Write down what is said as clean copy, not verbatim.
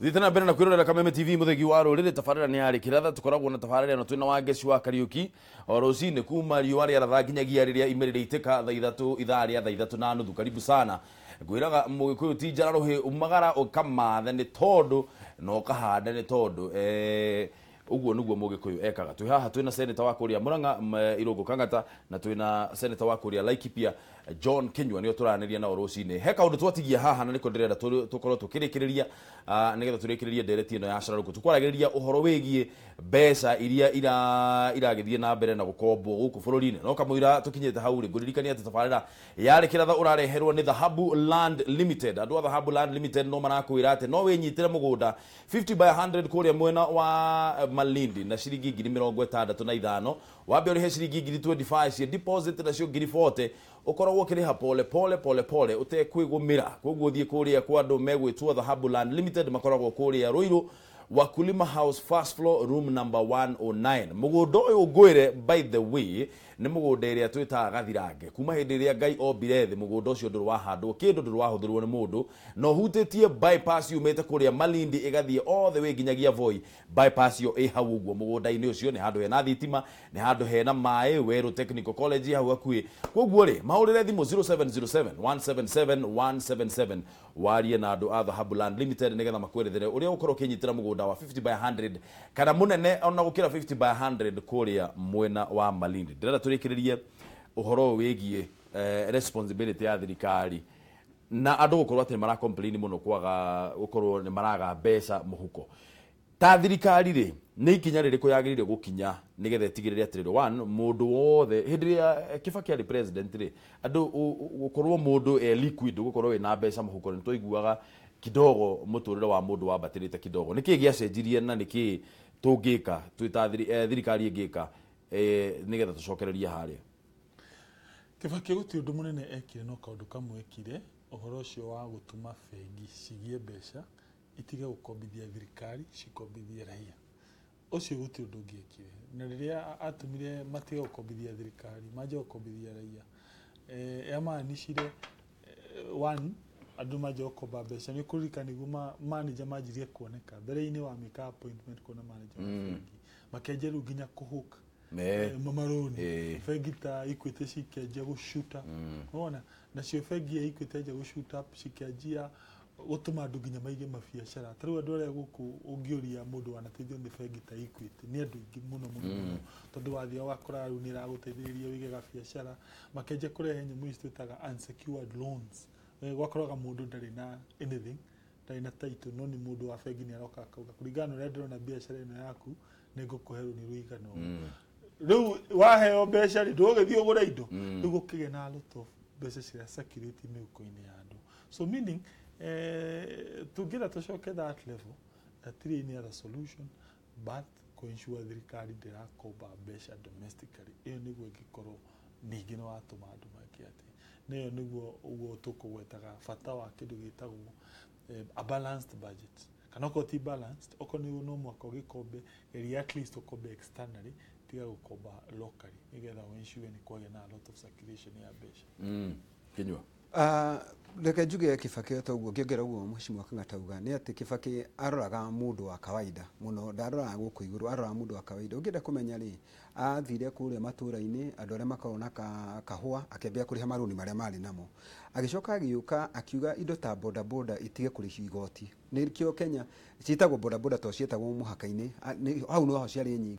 Thiĩte na mbere na kwĩrorera Kameme TV, mũthegi wa rũrĩrĩ. Tabarĩra nĩ yarĩ kĩratha. Tũkoragwo na tabarĩra ĩno twĩna Wangeci wa Kariũki o rũcinĩ kuma riũa rĩaratha nginyagia rĩrĩa imĩrĩ rĩitĩka thaa 3, ithaa rĩa thaa 3:30. Karibu sana. Ngwĩraga mũgĩkũyũ ti njara rũhĩ, umagara ũkamathe nĩ tondũ na ũkahande nĩ tondũ ũguo nĩguo mũgĩkũyũ ekaga. Twĩ haha twĩna seneta wa kũrĩa Mũrang'a, Irũngũ Kang'ata, na twĩna seneta wa kũrĩa Laikipia, John Kinyua, nĩo tũranĩria nao rũcinĩ. He kaũndũ twatigia haha na nĩko ndĩrenda tũkorwo tũkĩrĩkĩrĩria, nĩgetha tũrĩkĩrĩrie ndereti ĩno ya cararũkũ. Tũkwaragĩrĩria ũhoro wĩgiĩ mbeca iria iragĩthiĩ na mbere na gũkombwo gũkũ bũrũri-inĩ. No kamũira tũkinyĩte hau rĩ, ngũririkania atĩ tabarĩra yarĩ kĩratha ũrareherwo nĩ Dhahabu Land Limited. Andũ a Dhahabu Land Limited no marakwĩra atĩ no wĩnyitĩre mũgũnda 50 by 100 kũrĩa mwena wa Malindi na ciringi 65,000. Wambe ũrĩhe ciringi 25,000 cia deposit, nacio 40,000 ũkoragwo ũkĩrĩha pole pole pole pole ũtekwĩgũmĩra. Koguo thiĩ kũrĩa kwa andũ megwĩtwo Dhahabu Land Limited, makoragwo kũrĩa Ruiru, Wakulima House, first floor, room number 109. Mũgũnda ũyũ ngwĩre, by the way, nĩ mũgũnda ĩrĩa twĩtaga gathirange. Kuma hĩndĩ ĩrĩa Ngai ombire thĩ, mũgũnda ũcio ndũrĩ wahandwo kĩndũ, ndũrĩ wahũthĩrwo nĩ mũndũ, na ũhutĩtie bypass yumĩte kũrĩa Malindi ĩgathiĩ all the way nginyagia Voi. Bypass ĩyo ĩ hau ũguo mũgũnda-inĩ ũcio. Nĩ handũ hena thitima, nĩ handũ hena maĩ, Weru Technical College hau hakuhĩ. Koguo rĩ, mahũrĩre thimũ 0707 177 177, warie na andũ a Dhahabu Land Limited nĩgetha makwerethere ũrĩa ũkorwo ũkĩnyitĩra mũgũnda wa 50 by 100 kana mũnene ona gũkĩra 50 by 100 kũrĩa mwena wa Malindi. Ndĩrenda tũrĩkĩrĩrie ũhoro ũyũ wĩgiĩ responsibility ya thirikari na andũ gũkorwo atĩ nĩ mara complain mũno kwaga gũkorwo nĩ maraga mbeca mũhuko. Ta thirikari rĩ, nĩ ikinya rĩrĩkũ yagĩrĩire gũkinya nĩgetha ĩtigĩrĩre atĩrĩrĩ, one, mũndũ wothe, hĩndĩ ĩrĩa Kibaki arĩ president rĩ, andũ gũkorwo mũndũ e liquid, gũkorwo wĩna mbeca mũhuko, nĩ twaiguaga kidogo mũtũrĩre wa mũndũ wambatĩrĩte kidogo. Nĩkĩ gĩacenjirie na nĩkĩ tũngĩka twĩ ta thirikari ĩngĩka nĩgetha tũcokererie harĩa? Kibaki gũtirĩ ũndũ mũnene ekire, no kaũndũ kamwe ekire, ũhoro ũcio wa gũtũma bengi cigĩe mbeca, itige gũkombithia thirikari, cikombithie raia. Ũcio gũtirĩ ũndũ ũngĩ ekire. Na rĩrĩa atũmire matige gũkombithia thirikari, manjie gũkombithia raia, yamaanicire one, andũ manjia gũkomba mbeca. Nĩ ũkũririkana nĩguo manager manjirie kuoneka. Mbere-inĩ wa mĩka appointment kuona manager wa bengi, makĩanjia rĩu nginya kũhook marũni. Bengi ta Equity cikĩanjia gũshoot. Wona nacio bengi ya Equity yanjia gũshoot up, cikĩanjia gũtũma andũ nginya maige mabiacara. Ta rĩu andũ arĩa gũkũ ũngĩũria mũndũ wanateithio nĩ bengi ta Equity, nĩ andũ aingĩ mũno mũno mũno, tondũ wathiaga ũgakora rĩu nĩ ĩragũteithĩrĩria wĩige gabiacara. Makĩanjia kũrehe nyamũ ici twĩtaga unsecured loans. Gwakoraga mũndũ ndarĩ na anything, ndarĩ na title, no nĩ mũndũ wa bengi nĩ aroka akauga, kũringana na ũrĩa ndĩrona biacara ĩno yaku, nĩ ngũkũhe rũni rũigana ũũ. Rĩu waheo mbeca rĩ, ndũgũgĩthiĩ ũgũre indo. Rĩu gũkĩgĩa na a lot of mbeca ciria circulate mĩhuko-inĩ ya andũ. So meaning tũngĩenda tũcoke that level, hatirĩ any other solution but kũensure thirikari ndĩrakomba mbeca domestically. Ĩyo nĩguo ĩngĩkorwo ningĩ nĩ watũma andũ make atĩ nĩyo nĩguo ũguo tũkũgwetaga bata wa kĩndũ gĩtagwo a balanced budget. Kana okorwo ti balanced, okorwo nĩ no mũhaka ũgĩkombe, geria at least ũkombe externally, tiga gũkomba locally, nĩgetha ũensure nĩ kwagĩa na a lot of circulation ya mbeca. Kinyua. Reke njuge Kibaki ta ũguo ngĩongera ũguo Mheshimiwa Kang'ata auga, nĩ atĩ Kibaki aroraga mũndũ wa kawaida mũno, ndaroraga gũkũ igũrũ, aroraga mũndũ wa kawaida. Ũngĩenda kũmenya rĩ, athire kũrĩa matũra-inĩ, andũ arĩa makoragwo na kahũa, akĩambia kũrĩha marũni marĩa marĩ namo. Agĩcoka agĩũka akiuga indo ta boda boda itige kũrĩhio igoti. Nĩkĩo Kenya ciĩtagwo boda boda tondũ cietagwo mũhaka-inĩ, hau noho ciarĩ nyingĩ.